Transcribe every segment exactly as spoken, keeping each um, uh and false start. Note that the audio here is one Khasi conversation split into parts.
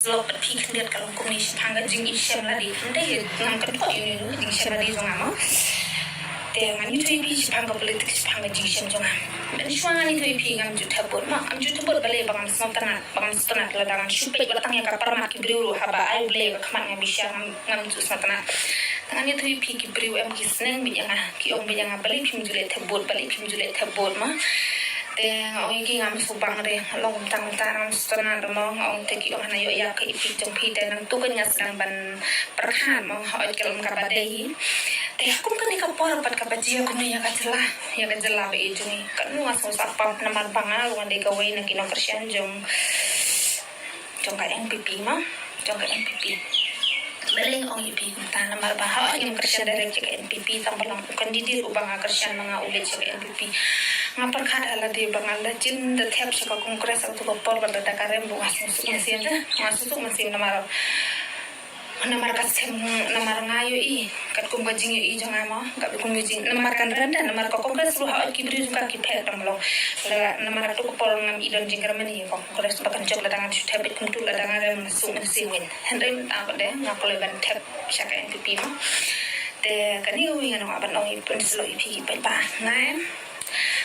Slok pat phi khyndiat ka long kumne shaphang ka jingshem lade. Ym dei ngam kyntu ïa une u jingshem lade jong nga mo. Te ngan ïathuh ïa phi shaphang ka politik, shaphang ka jingshem jong nga. Ban shuwa ngan ïathuh ïa phi ngam ju thep vote mo. Ngam ju thep vote balei ba ngam sngewtynnat, ba ngam sngewtynnat lada ngan shu peit wat tang ïa ka pyrmat ki briew ruh haba ai U Blei ka khmat ngam bishar ngam, ngam ju sngewtynnat. Te ngan ïathuh ïa phi ki briew em ki sneng beit ïa nga, ki ong beit ïa nga balei phim ju leh thep vote, balei phim ju leh thep vote mo. Te nga ong ïa ki ngam sngewbang re, nga long kumta kumta ngam sngewtynnat re mo, nga ong te ki ong hana ïoh ïa ka epik jong phi te nangtu kan nga sdang ban pyrkhat mo, hooid ka long kaba dei hi. Te kum kane ka por pat kaba jia kumne ïa ka jylla, ïa ka jylla ba ïeit jong ngi. Katno nga sngewsarpap namar ba nga ruh nga dei kawei na ki nongkyrshan jong jong ka N P P mo, jong ka N P P. Balei nga ong ïa phi kumta namar ba hooid ngam kyrshan direct sha ka N P P, tang ba long u candidate uba nga kyrshan ma nga u leit sha ka N P P. Nga pyrkhat ha lade ba nga la jin da thep sha ka Congress ha kato ka por bad lada ka rem ruh nga sngewsuk mynsiem, nga sngewsuk mynsiem namar namar ka sem, namar nga ïohi katkum ka jingïohi jong nga mo, katkum ka jing, namar kan rem da, namar ka Congress ruh hooid ki briew jong ka ki phet dang long. Namar kato ka por ngam i don jingkyrmen ïa ka Congress ba kan jop lada ngan shu thep beit kumtu, lada nga rem nga suk mynsiem win. Hynrei mynta pat de nga pule ban thep sha ka N P P mo. Te kane kawei ngan ong ban ong ïa phi, pynshlur ïa phi ki paidbah. Nga em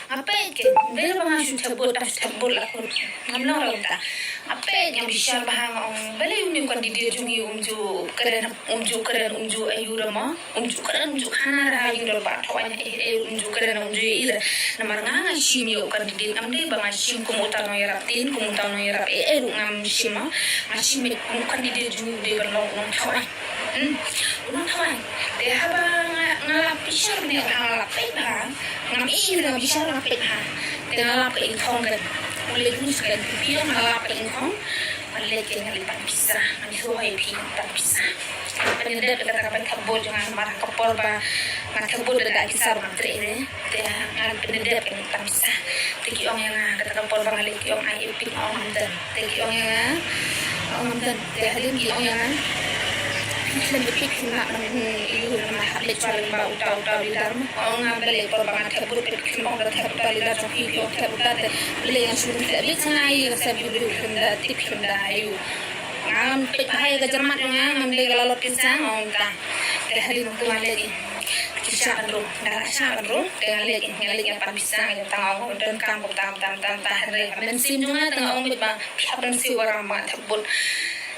Nga peit ke, dei ba nga shu thep vote, ta shu thep vote la kut. Ngam long ruh ta. Nga peit, ngam bishar bha, nga ong balei une u candidate jong ngi um ju kren, um ju kren, um ju ïoh re mo, um ju kren, um ju khana re ha ïing dorbar, thaw aiñ, eh, eh, um ju kren, um ju ïoh re. Namar nga nga shim ïa u candidate, ngam dei ba nga shim kum uta u nongïarap ktien, kum uta u nongïarap, eh, eh, ruh ngam shim mo. Nga shim ïa u candidate jong ngi u dei ban long u nongthaw aiñ. Hmm. U nongthaw aiñ. Te haba nga, nga la bishar ne, nga la peit bha. Ngam i, nga bishar, nga peit bha. Te nga la peit ïa ka ong kan. U leit u shu kan pi, nga la peit ïa ka ong. Nga leit ke nga leit pan pisa. Nga leit hoi phi pan pisa. Pynïadei kata ka ban thep vote jong nga namar ka por ba nga thep vote da pisa ruh ngam treh re. Te ngan pyndep ka ngi tang pisa. Te ki ong ïa nga, kata ka por ba nga leit ki ong ai epik, nga ong ngam don. Te ki ong ïa nga, nga ong ngam don. Te hadien ki ong ïa nga, phi khlem epik phin map nang, ïu, nang hap leit shuwa lyngba uta uta u leader mo. Nga ong nga balei por ba nga thep vote phi khlem ong da thep uta leader jong phi, phi ong thep uta te. Balei nga shu leit bit sha nga ïa ka sem, phi balei khlem da tip, khlem da ïu. Ngam peit bha ïa ka jingmut jong nga, ngam dei ka lalot pisa, nga ong ta. Te hadien nangtu nga leit. Ki shah ban rung, da la shah ban rung, te nga leit, nga leit nga pan pisa, nga tang ong, donkam kumta kumta kumta, hynrei ha mynsiem jong nga te nga ong beit ba phi hap ban siew ba ram ba nga thep vote.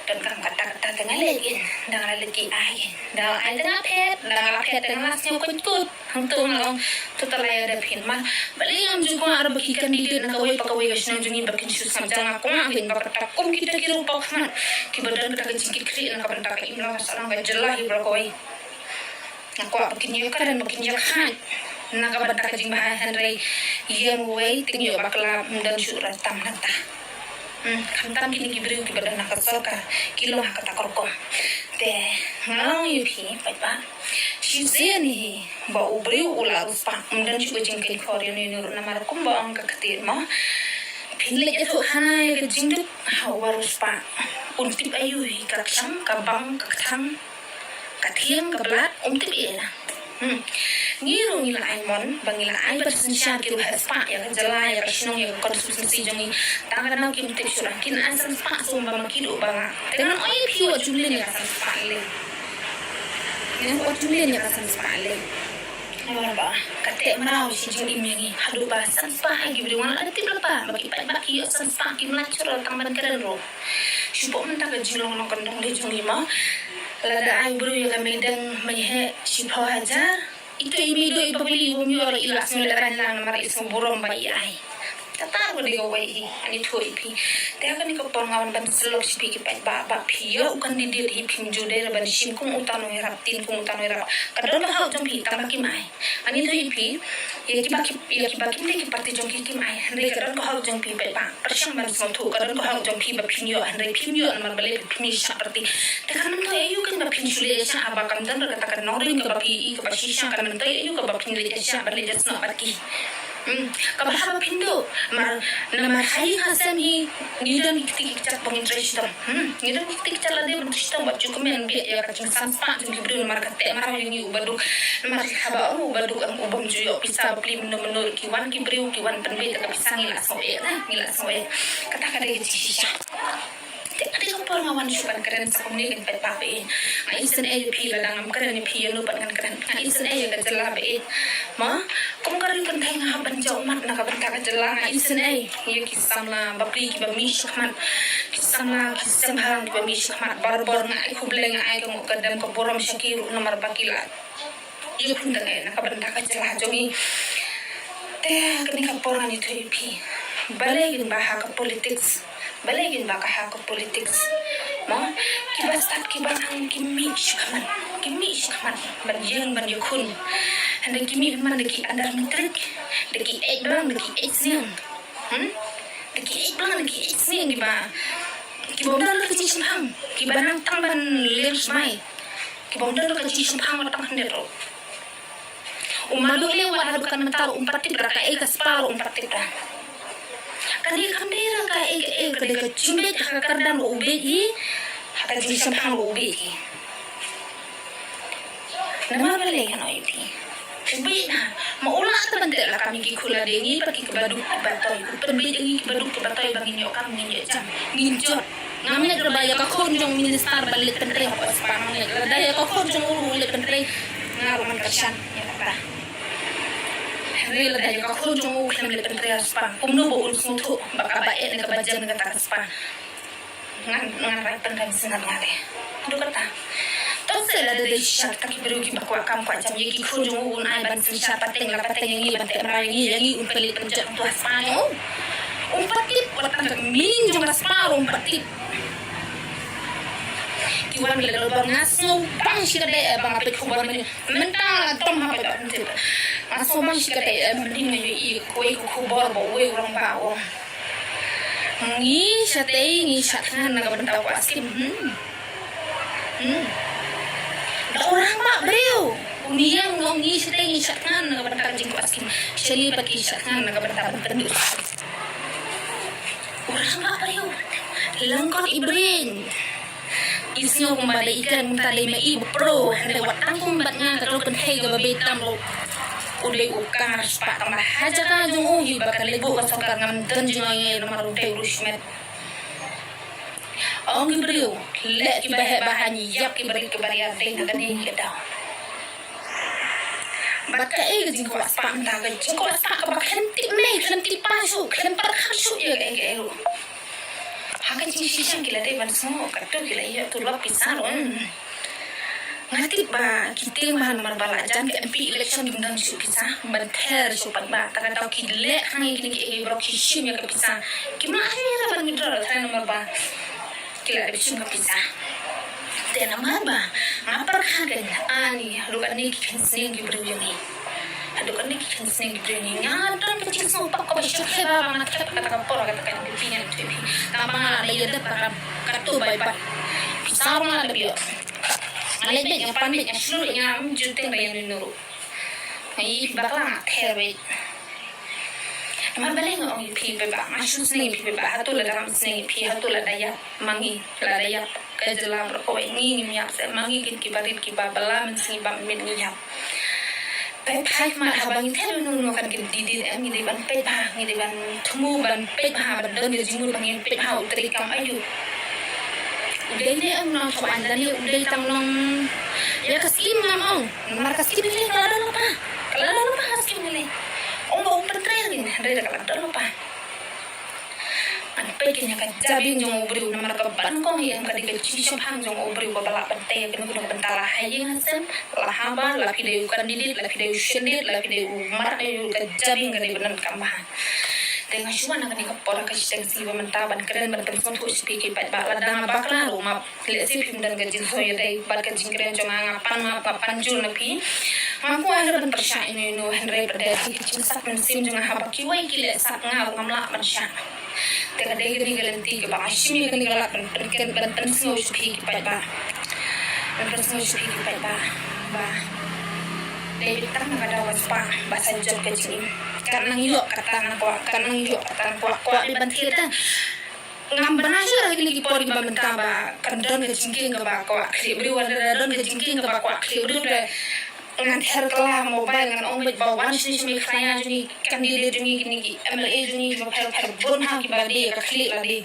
Donkam kata kata te nga leit, da nga leit ki ai, da nga ai te nga phet, da nga la phet te nga la sngew kut kut. Hangto nga ong, to ta la ïa da phin ma. Balei ngam ju kwah re ba ki candidate na kawei pa kawei ka shnong jong ngi ba kin shu sngap jam, nga kwah phin ba kata kum kita ki ruh pa khmat. Ki ba don kata ka jingkitkhlieh na ka bynta ka imlang sahlang ka jylla hi baroh kawei. Nga kwah ba kin ïakren, ba kin ïakren na ka bynta ka jingbha, hynrei ïa uwei te ngi ïoh bakla, ym don shuh ruh tam nangta. Hmm, khamtam kine ki briew kiba don ha ka sorkar ki long ha kata ka rukom. Te nga ong ïa phi paidbah, shisien hi ba u briew u la riewspah, ym don shuh ka jingkynkhor ïa uno uno ruh, namar kumba ong ka ktien mo, phin leit ïathuh khana ïa ka jingduk ha uba riewspah. Un tip aïu hi ka khlem, ka bang, ka kthang, ka thiang, ka blat, um tip ei ei. Hmm. Ngi ruh ngi la ai mon ba ngi la ai ban synshar ki ruh ha spah ïa ka jylla, ïa ka shnong, ïa ka constituency jong ngi. Tang ka daw kim tip shuh, kin ai san spah sum ba ma ki ruh ba nga. Te ngan ong ïa phi, wat ju lyngngoh ïa ka san spah lei. Ngan ong wat ju lyngngoh ïa ka san spah lei. Namar ba ka teh mraw shi jingim ïa ngi. Haduh ba san spah ha ki briew, nga la tip lypa ba ki paidbah ki ïoh san spah kim lah shuh tang ban kren ruh. Shu pok mynta ka jinglong long kyndong de jong ngi ma. Lada ai briew ïa ka meideng meiheh shiphew hajar, ito i meiduh i bapli i bym ïoh ruh i la sngew lehrain lang namar i sngew burom ba i ai. Kata ruh dei kawei hi, ani thuh ïa phi. Te ha kane ka por nga wan ban sylloh sha phi ki paidbah ba phi ïoh u candidate hi phim ju dei ruh ban shim kum uta u nongïarap ktien, kum uta u nongïarap. Ka don ka hok jong phi tang ba kim ai. Ani thuh ïa phi, ïa kiba ki, ïa kiba kim dei ki party jong ki kim ai. Hynrei ka don ka hok jong phi paidbah. Pyrshang ban sngewthuh, ka don ka hok jong phi ba phin ïoh, hynrei phim ïoh namar balei phim ïa shah party. Te kan myntoi aïu kan ba phin shu leit ïa shah haba kan don ruh kata ka nongrim kaba phi i kaba shisha, kan myntoi aïu kaba phin leit ïa shah ban leit ïa snoh bad ki. Hmm, kaba haba phin duh, mar, namar ha ïing ha sem hi, ngi don ki kti ki kjat ba ngin trei shitom. Hmm, ngi don ki kti ki kjat lade ban trei shitom bad shu kmen beit ïa ka jingsan spah jong ki briew namar ka teh mraw ïa ngi uba duk. Namar haba ong uba duk, ong u bym ju ïoh pisa bapli mynno mynno, ki wan ki briew ki wan pynbeit ka pisa, ngi la sngew eh, ngi la sngew eh. Kata ka dei ka jingshisha. Te ka dei ka Por nga wan shu ban kren sa kumne kan pat ba phi. Nga isynei ïa phi lada ngam kren ïa phi ïa no pat ngan kren. Nga isynei ïa ka jylla ba ïeit. Mo, kum ka ring kynthei nga hap ban jauh mat na ka bynta ka jylla. Nga isynei ïa ki samla bapli kiba mih shakhmat. Ki samla ki seng bha kiba mih shakhmat. Barabor nga ai khublei, nga ai ka nguh ka dem ka burom sha ki ruh namar ba ki la ïa pyndonkam na ka bynta ka jylla jong ngi. Te kane ka por ngan ïathuh ïa phi. Balei ngin ba ha ka politics? Balei ngin ba ka ha ka politics? Mo, kiba stad kiba nang ki mih shakhmat, ki mih shakhmat ban ïeng ban ïakhun. Hynrei ki mih man da ki under matric, da ki eit blang, da ki eit sniang. Hmm? Da ki eit blang, da ki eit sniang kiba, kiba ym don ka jingshemphang, kiba nang tang ban leng shmai. Kiba ym don ka jingshemphang wat tang khyndiat ruh. U Maduh Lieng wat haduh kan mynta ruh um pat tip ra kaei ka spah ruh um pat tip ra. Ka dei kam dei ra kaei kaei, ka dei ka jingbit ha ka kyrdan ruh u bit hi, ha ka jingshemphang ruh u bit hi. Namar balei ngan ong ïa phi? Bit ha, ma u lah te ban teh lakam ïa ki khun lade, ngi pat ki kiba duk kiba toi. U pynbit ïa ngi kiba duk kiba toi ba ngin ïoh kam, ngin ïoh jam, ngin jot. Ngam ngeit ruh ba ïa ka khun jong u minister ba leit pyntrei hapoh spah, ngam ngeit. Lada ïa ka khun jong u ruh u leit pyntrei, nga ruh ngan kyrshan ïa kata. Hynrei lada ïa ka khun jong u khlem leit pyntrei ha spah, kumno ba un sngewthuh ba kaba eh ne kaba jem ne kata ka spah? Ngan, ngan rai pynrem sngewbha nga te. Haduh katta. To se lada dei shisha kita ki briew kiba kwah kam kwah jam, ïa ki khun jong u un ai ban synshar pateng la pateng ïa ngi, ban teh mraw ïa ngi, ïa ngi un pynleit pynjot tu ha spah jong u. Um pat tip, wat tang ka meaning jong ka spah ruh um pat tip. Ki wan leh lor ba nga sngewbang shikatdei, eh, ba nga peit khubor mynne. Mynta nga dom ha peit ba pynthut. Nga sngewbang shikatdei, eh, mynhynnin nga ïohi kawei ka khubor ba uwei u rangbah u ong, ngi shatei ngi shah thngan na ka bynta u kwah skim. Hmm. Hmm. Da u rangbah briew. Une u ong ngi shatei ngi shah thngan na ka bynta ka jingkwah skim. Shane pat ki shah thngan na ka bynta ban pynduh. U rangbah briew. Lyngkot i briew. I sngew kumba dei i kren mynta dei ma i ba pro, hynrei wat tang kum bad nga ka dei kynthei kaba beit tam ruh. U dei u kang riewspah tang ba ha jaka jong u hi ba kan leit buh ka sorkar ngam don jingïaid namar u dei u riewsmet. Ong ki briew, leh kiba heh ba ha ngi ïap kiba rit kiba riat dei na kane ka daw. Bad kaei ka jingkwah spah mynta, ka jingkwah spah kaba khlem tip mei khlem tip pa shuh khlem pyrkhat shuh ïa kaei kaei ruh. Ha ka jingshisha ki la dei ban sngew katto ki la ïoh tulop pisa ruh. Nga tip ba ki tieng bha namar ba la jan ka M P election kim don shuh pisa ban ther shuh pat ba ta ka daw ki leh hangne kine kiei kiei baroh ki shim ïa ka pisa. Kim lah shuh ïa ka ban withdraw trai namar ba ki la dep shim ka pisa. Te namar ba nga pyrkhat ka ani haduh katne ki khynsneng ki briew ïa ngi. Haduh katne ki khynsneng ki briew ïa ngi. Nga don ka jingsngew pop kaba shu khie ba nga thep kata ka por kata ka NPP ngan thep hi. Tang ba nga la ïa dep ba kam kato bai bai. Pisa ruh nga la dep ïoh. Nga leit beit nga pan beit nga shlur ngam ju teng ba ïa nunu ruh. Nga ïa phi bakla nga ther beit. Namar balei nga ong ïa phi paidbah, nga shu sneng ïa phi paidbah, hato lada ngam sneng ïa phi, hato lada ïap ma ngi, lada ïap ka jylla baroh kawei, ngi ngim ïap seh, ma ngi kin kiba rit kiba bylla mynsngi ba mynmiet ngi ïap. Peit phai khmat haba ngi ther ïa uno uno kan candidate em, ngi dei ban peit bha, ngi dei ban thmu ban peit bha, ban don ka jingmut ba ngin peit bha u trei kam aïu. U dei ne em nongthoh aiñ lane u dei tang long ïa ka skim ngam ong. Namar ka skim ne ka la don lypa. Ka la don lypa ka skim ne. Ong ba um pyntrei rin, hynrei da ka la don lypa. Ngan peit kane ka jabieng jong u briew namar ka ban kong hi em ka dei ka jingshemphang jong u briew kaba lah ban tei ïa kano kano ka bynta la ha ïing ha sem, la ha bar, la phi dei u candidate, la phi dei u shyndet, la phi dei u mrad, dei u ka jabieng ka dei ban donkam bha. Te nga shu wan ha kane ka por ka shiteng sngi ba mynta ban kren ban pynsngewthuh sha phi ki paidbah, lada nga bakla ruh map. Lehse phim don ka jingsoh ïa dei bad ka jingkren jong nga, nga pan map, nga pan jur na phi. Nga kwah ruh ban pyrshah ino ino hynrei pat dei ki jingsat mynsiem jong nga haba kiwei ki leh sat nga ruh ngam lah ban shah. Te ka dei kane ka lynti kaba nga shim ïa kane ka lad ban pynkren ban pynsngew sha phi ki paidbah. Ban pynsngew sha phi ki paidbah ba dei beit tang na ka daw ka spah ba sa jot ka jingim. Kat nang ïoh kata nga kwah, kat nang ïoh kata nga kwah, kwah beit ban thied da. Ngam bana shuh ha kine ki por kiba mynta ba kan don ka jingkieng kaba kwah khlieh briew, lada don ka jingkieng kaba kwah khlieh briew te ngan ther kylla ha mobile ngan ong beit ba wan shane sha Meghalaya jong ngi, candidate jong ngi, kine ki MLA jong ngi kiba pher pher bun ha kiba dei ka khlieh lade.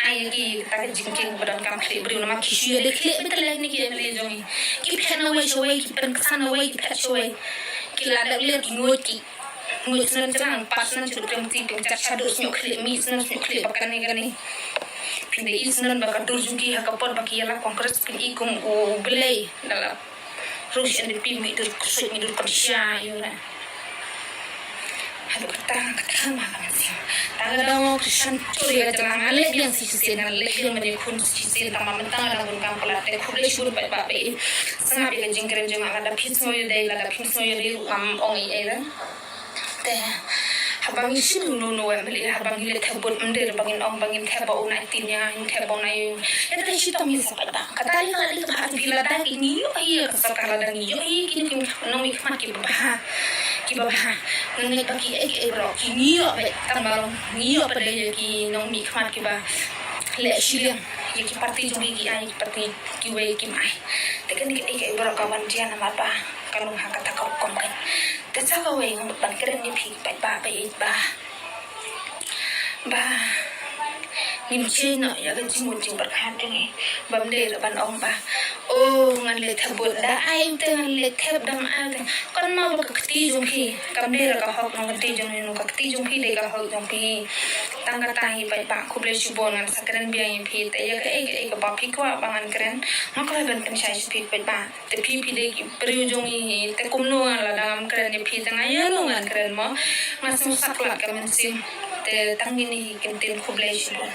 ai ïa ki kata ka jingkieng ba donkam khlieh briew namar ki shu ïa dei khlieh beit leh ne ki MLA jong ngi. Ki phet na wei sha wei, ki pynksan na wei, ki phet sha wei. Ki la dep ler ki nguid ki. Nguid snon jlang, pat snon shu pynti pynjah shaduh snoh khlieh mih snon snoh khlieh ba kane kane. Phin da i snon ba ka dur jong ki ha ka por ba ki ïa la Congress phin i kum u Blei. Da la Ruh sha NPP mih dur ksut mih dur kyrshah ïa u re. Haduh kata kata ma ka mynsiem. Tang ka dang ka shan churi ka jlang ngan leh biang shisien ngan leh biang mane khun shisien tang ma mynta nga dang bun kam palat te khublei shibun paidbah ba i sngap ïa ka jingkren jong nga lada phi sngew ïa dei lada phi sngew ïa dei ruh ngam ong ei ei re. Te haba ngi shim uno uno em lei haba ngi leit thep vote ym dei ba ngin ong ba ngin thep ba u nai tin ïa nga ngin thep ba u nai ïa te shitom hi sa paidbah. Kata lei nga la dei ba phi lada ki ngi ïoh hi ïa ka sorkar lada ngi ïoh hi kine ki nongmihkhmat kiba bha kiba bha. Ngan ngeit ba ki ei ei baroh ki ngi ïoh beit tang ba long ngi ïoh pat dei ïa ki nongmihkhmat kiba leh shiliang ïa ki parti jong ki ki ai ki parti kiwei kim ai. Te kane ki ei ei baroh ka wan jia namar ba ka long ha kata ka rukom kan. Te sa kawei nga mut ban kren ïa phi paidbah ba ïeit ba ba ngim shei noh ïa ka jingmut jingpyrkhat jong ngi. Bym dei ruh ban ong ba o ngan leit thep vote da ai te ngan leit thep da ma ai te. Kan ma ba ka kti jong phi kam dei ruh ka hok nong ka kti jong ngi nong ka kti jong phi dei ka hok jong phi. Tang kata hi paidbah khublei shibun ngan sa kren biang ïa phi te ïa kaei kaei kaba phi kwah ba ngan kren. Nga kwah ban pynshai sha phi paidbah. Te phi phi dei ki briew jong ngi te kumno nga la dang ngam kren ïa phi te nga ïa no ngan kren mo. Nga sngewsakhlad ka mynsiem. Te tang kine hi kyntien khublei shibun.